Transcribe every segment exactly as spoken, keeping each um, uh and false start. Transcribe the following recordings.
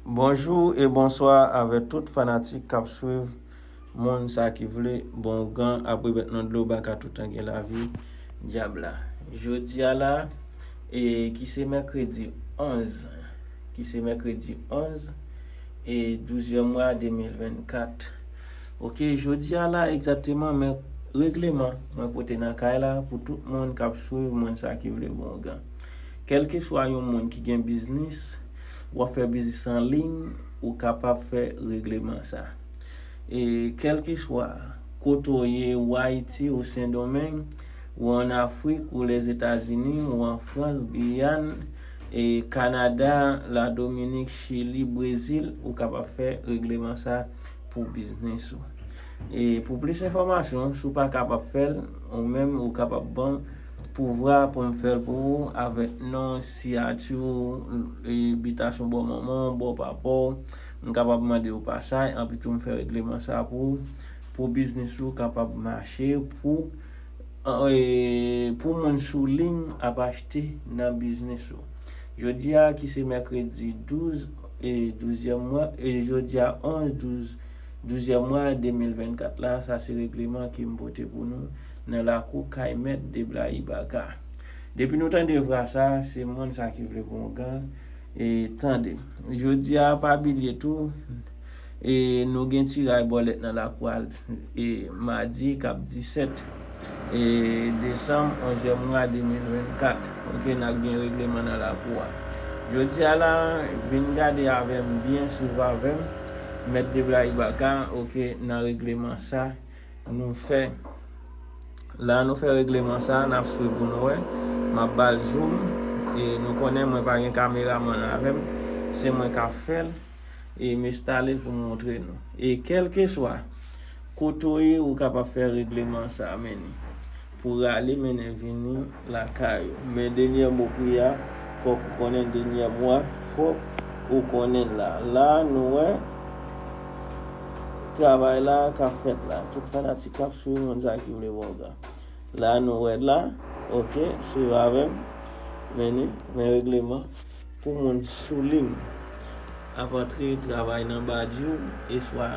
Bonjou e bonswa avè tout fanatik k ap swiv Moun Sa Ki Vle Bon Ougan, apre bèt nan dlo baka toutan gen lavi dyab la. Jodi a la, e ki se mèkredi onz, ki se mèkredi onz, e douzyèm mwa de mil vennkat. Ok, jodi a la egzakteman, men regleman mwen pote nan kay la pou tout moun k ap swiv Moun Sa Ki Vle Bon Ougan. Kèlkeswa yon moun ki gen biznis, w ap fè biznis an liy, ou kapab fè regleman sa. E kèlkeswa kote w ye, ou Ayiti, ou Sendomeng, ou ann Afrik, ou Lèzetazini, ou an Frans, Giyàn, e Kanada, Ladominik, Chili, Brezil, ou kapab fè regleman sa pou biznis ou. E pou plis enfòmasyon, si w pa kapab fè l, ou menm ou kapab ban m pouvwa pou m fè l pou ou avèk non, siyati w, e bitasyon bò manman w, bò papa w. M kapab mande w pasaj, anpi tou m fè regleman sa pou ou, pou biznis ou kapab mache, pou, e, pou moun sou liy ap achte nan biznis ou. Jodi a ki se mèkredi douz, e douzyèm mwa, e jodi a onz, douz, douzyèm mwa de mil vennkat la, sa se regleman ke m pote pou nou nan lakou kay mèt Deblayi Baka. Depi nou tande vwa sa, se Moun Sa Ki Vle Bon Ougan, e tande. Jodi a, pa bliye tou, e nou gen tiraj bòlèt nan lakou a, e madi k ap disèt, e desanm, onzyèm mwa de mil vennkat. Ok, n ap gen regleman nan lakou a. Jodi a la, vin gade avè m byen, swiv avè m, mèt Deblayi Baka, ok, nan regleman sa nou fè. La nou fè regleman sa, n ap swiv pou nou wè. M ap ba l zoom, e nou konnen mwen pa gen kameramann avè m, se mwen k ap fè l, e m enstale l pou m montre nou. E kèlkeswa kote w ye, ou kapab fè regleman sa, men ni pou rale mennen vini lakay ou. Men denyè mo pri a, fòk ou konnen denyè mo a, fòk ou konnen l la. La, nou wè travay la k ap fèt la. Tout fanatik k ap swiv Moun Sa Ki Vle Bon Ougan. La, nou wè la, ok, swiv avè m. Men ni, men regleman pou moun sou liy ap antre travay nan badji w, e swa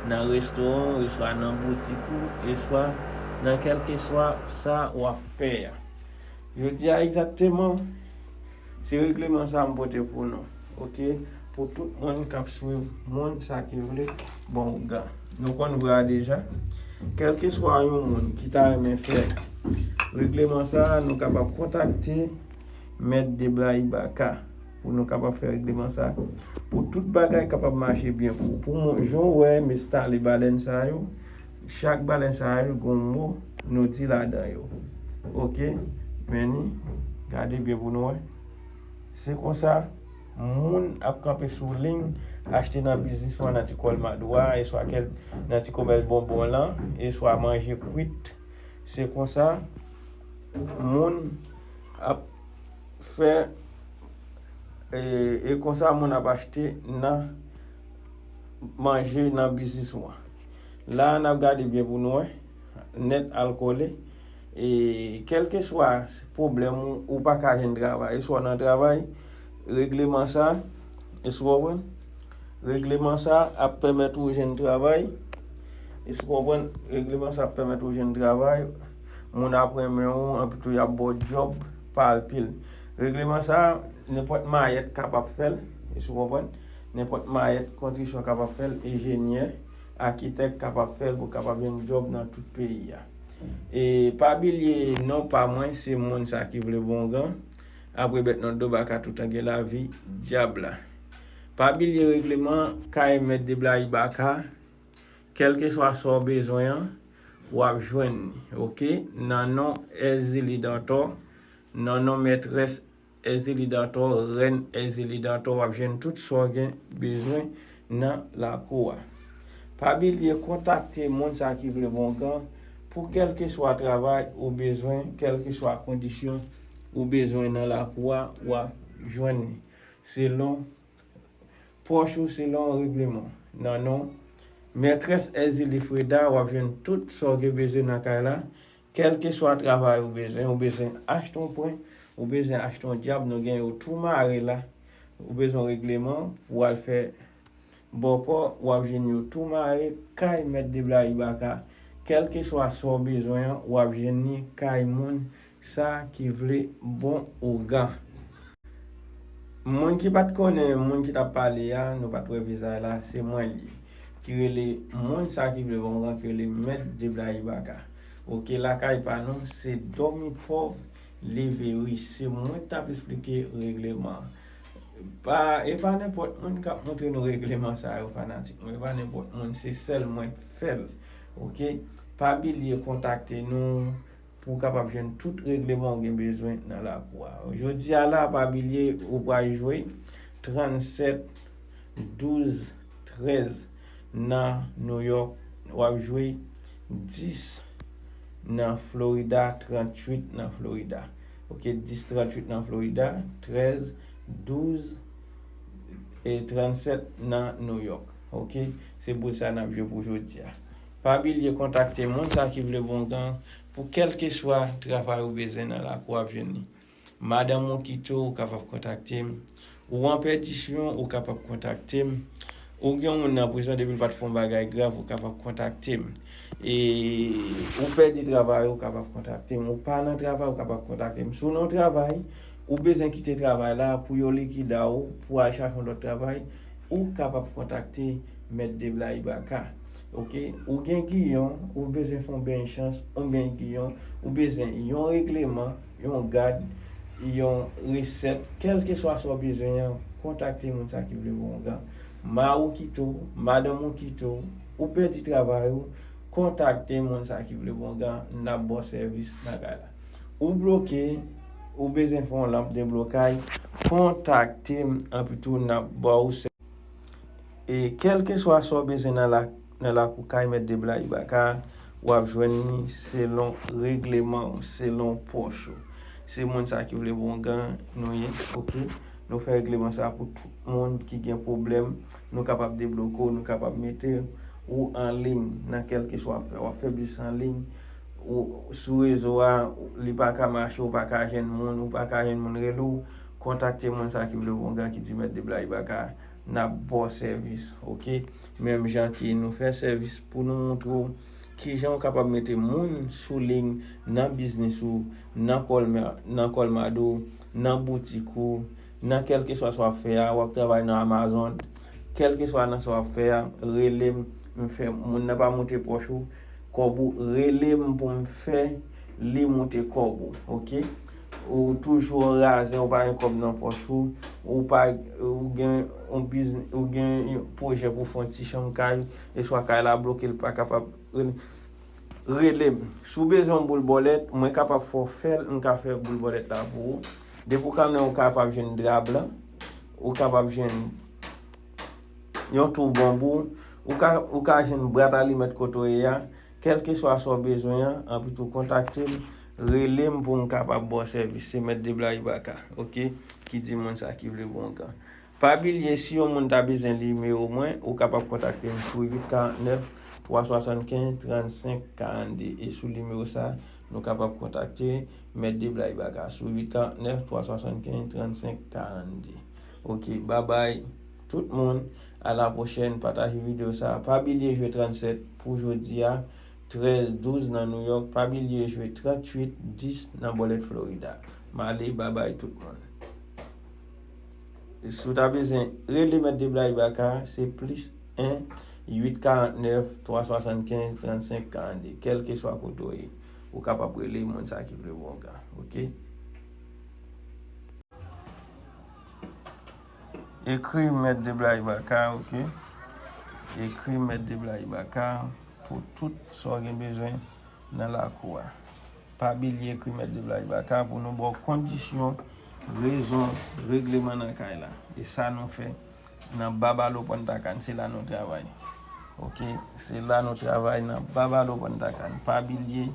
nan restoran w, e swa nan boutik ou, e swa nan kèlkeswa sa w ap fè a. Jodi a egzakteman, se regleman sa m pote pou nou, ok, pou tout moun k ap swiv Moun Sa Ki Vle Bon Ougan. Nou konn vwa a deja. Kèlkeswa yon moun ki ta renmen fè regleman sa, nou kapab kontakte mèt Deblayi Baka pou nou kapab fè regleman sa. Pou tout bagay kapab mache byen pou ou. Pou moun, jan w wè m enstale balèn sa yo, chak balèn sa yo gon mo nou di ladan yo. Ok, men ni, gade byen pou nou wè. Se konsa, moun ap kanpe sou liy, achte nan biznis ou an, nan ti kòl madwa, e swa kèl, nan ti komès bonbon lan, e swa manje kwit. Se konsa, moun ap fè, e, e konsa moun ap achte nan manje nan biznis ou an. La, n ap gade byen pou nou wè, nèt al kole. E kèlkeswa pwoblèm ou, ou pa ka jwenn travay, e swa w nan travay, regleman sa, èske w konprann? Regleman sa ap pèmèt ou jwenn travay. Èske w konprann? Regleman sa ap pèmèt ou jwenn travay. Moun ap renmen w, anpi tou y ap ba w djòb pa anpil. Regleman sa, nenpòt mayèt kapab fè l. Èske w konprann? Nenpòt mayèt konstriksyon kapab fè l. Enjenyè, akitèk kapab fè l pou kapab jwenn djòb nan tout peyi a. E pa bliye, non pa mwen, se Moun Sa Ki Vle Bon Ougan. Apre bèt nan do baka toutan gen lavi, dyab la. Pa bliye regleman, kay mèt Deblayi Baka, kèlkeswa sa w bezwen an, w ap jwenn li, ok? Nan non Èzili Dantò, nan non mètrès Èzili Dantò, rèn Èzili Dantò, w ap jwenn tout sa w gen bezwen nan lakou a. Pa bliye kontakte Moun Sa Ki Vle Bon Ougan pou kèlkeswa travay ou bezwen, kèlkeswa kondisyon ou bezwen nan lakou a, w ap jwenn li. Selon pòch ou, selon regleman. Nan non mètrès Èzili Freda, w ap jwenn tout sa w gen bezwen nan kay la. Kèlkeswa travay ou bezwen, ou bezwen achte yon pwen, ou bezwen achte yon dyab, nou gen yo tou mare la. Ou bezwen regleman pou w al fè bòkò, w ap jwenn yo tou mare kay Mèt Deblayi Baka. Kèlkeswa sa w bezwen an, w ap jwenn li kay moun sa ki vle bon ougan. Moun ki pa t konnen moun ki t ap pale a, nou pa t wè vizaj la, se mwen li ye. Ki rele moun sa ki vle bon ougan, ki rele Mèt Deblayi Baka. Oke, lakay pa nou, se dòmi pòv, leve rich. Se mwen k t ap esplike regleman an. Pa, e pa nenpòt moun k ap montre nou regleman sa yo, fanatik mwen. E pa nenpòt moun, se sèl mwen k fè l. Oke? Pa bliye kontakte nou pou w kapab jwenn tout regleman w gen bezwen nan lakou a. Jodi a la, pa bliye ou pral jwe trannsèt, douz, trèz nan New York, w ap jwe dis nan Florida, tranntuit nan Florida. Oke, dis, tranntuit nan Florida, trèz, douz e trannsèt nan New York. Oke, se boul sa n ap jwe pou jodi a. Pa bliye kontakte moun sa ki vle bon ougan pou kèlkeswa travay ou bezwen nan lakou w ap jwenn li. Madanm ou kite w, ou kapab kontakte m. Ou an pèdisyon, ou kapab kontakte m. Ou gen yon moun nan prizon, depi l pa t fè yon bagay grav, ou kapab kontakte m. E ou pèdi travay, ou kapab kontakte m. Ou pa nan travay, ou kapab kontakte m. Si w nan yon travay, ou bezwen kite travay la pou yo likide w, pou w al chache yon lòt travay, ou kapab kontakte Mèt Deblayi Baka. Oke, ou gen giyon, ou bezwen fè yon beny chans, yon beny giyon, ou bezwen yon regleman, yon gad, yon resèt, kèlkeswa sa w bezwen an, kontakte moun sa ki vle bon ougan. Mari w kite w, madanm ou kite w, ou pèdi travay ou, kontakte moun sa ki vle bon ougan, n ap ba w sèvis nan kay la. Ou bloke, ou bezwen fè yon lanp deblokay, kontakte m, anpi tou n ap ba w sèvis. E kèlkeswa sa w bezwen nan la, nan lakou kay Mèt Deblayi Baka, w ap jwenn li selon regleman w, selon pòch ou. Se moun sa ki vle bon ougan nou ye, oke? Nou fè regleman sa pou tout moun ki gen pwoblèm, nou kapab debloke w, nou kapab mete w an liy nan kèlkeswa w ap fè. W ap fè biznis an liy, ou sou rezo a, li pa ka mache, ou pa ka jwenn moun, ou pa ka jwenn moun rele w, kontakte moun sa ki vle bon ougan ki di Mèt Deblayi Baka, n ap ba w sèvis, oke? Menm jan ke nou fè sèvis pou nou montre w kijan w kapab mete moun sou liy nan biznis ou, nan kòlma-, nan kòlmado, nan boutik ou, nan kèlkeswa sa w ap fè a, w ap travay nan Amazon, kèlkeswa nan sa w ap fè a, rele m, m fè moun nan pa moute pòch ou, kòb ou, rele m pou m fè li moute kòb ou, oke? Ou toujou razè, ou pa gen kòb nan pòch ou, ou pa, ou gen yon bizn-, ou gen yon pwojè pou fè yon ti chanm kay, e swa kay la bloke, l pa kapab rele, rele m. Si w bezwen yon boul bòlèt, mwen kapab fè w fè l, m ka fè boul bòlèt la pou ou. Depi w ka nan, ou kapab jwenn dra blan, ou kapab jwenn yon tou bonbou, ou ka, ou ka jwenn bwat alimèt kote w ye a, kèlkeswa sa w bezwen an, anpi tou kontakte m, rele m pou m kapab ba w sèvis. Se Mèt Deblayi Baka, oke, ki di moun sa ki vle bon ougan. Pa bliye, si yon moun ta bezwen nimewo mwen, ou kapab kontakte m sou uit karant nèf, twa swasannkenz, trannsenk karannde. E sou nimewo sa, nou kapab kontakte Mèt Deblayi Baka sou uit karant nèf, twa swasannkenz, trannsenk karannde. Oke, babay tout moun, a la pwochèn, pataje videyo sa. Pa bliye jwe trannsèt pou jodi a, trèz douz nan New York, pa bliye jwe tranntuit dis nan Bòlèt Florida. M ale, babay tout moun. Si w ta bezwen rele Mèt Deblayi Baka, se plis en, uit karant nèf, twa swasannkenz, trannsenk karannde. Kèlkeswa kote w ye, ou kapab rele moun sa ki vle bon ougan, oke? Ekri Mèt Deblayi Baka, oke? Ekri Mèt Deblayi Baka pou tout sa w gen bezwen nan lakou a. Pa bliye ekri Mèt Deblayi Baka pou nou ba w kondisyon, rezon, regleman nan kay la. E sa nou fè nan Babalo Pantakan, se la nou travay. Oke, se la nou travay nan Babalo Pantakan. Pa bliye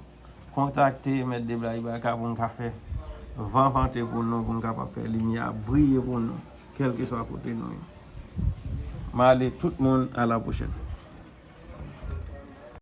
kontakte Mèt Deblayi Baka pou n ka fè van vante pou nou, pou n kapab fè limyè a briye pou nou, kèlkeswa kote nou ye. M ale tout moun, a la pwochèn.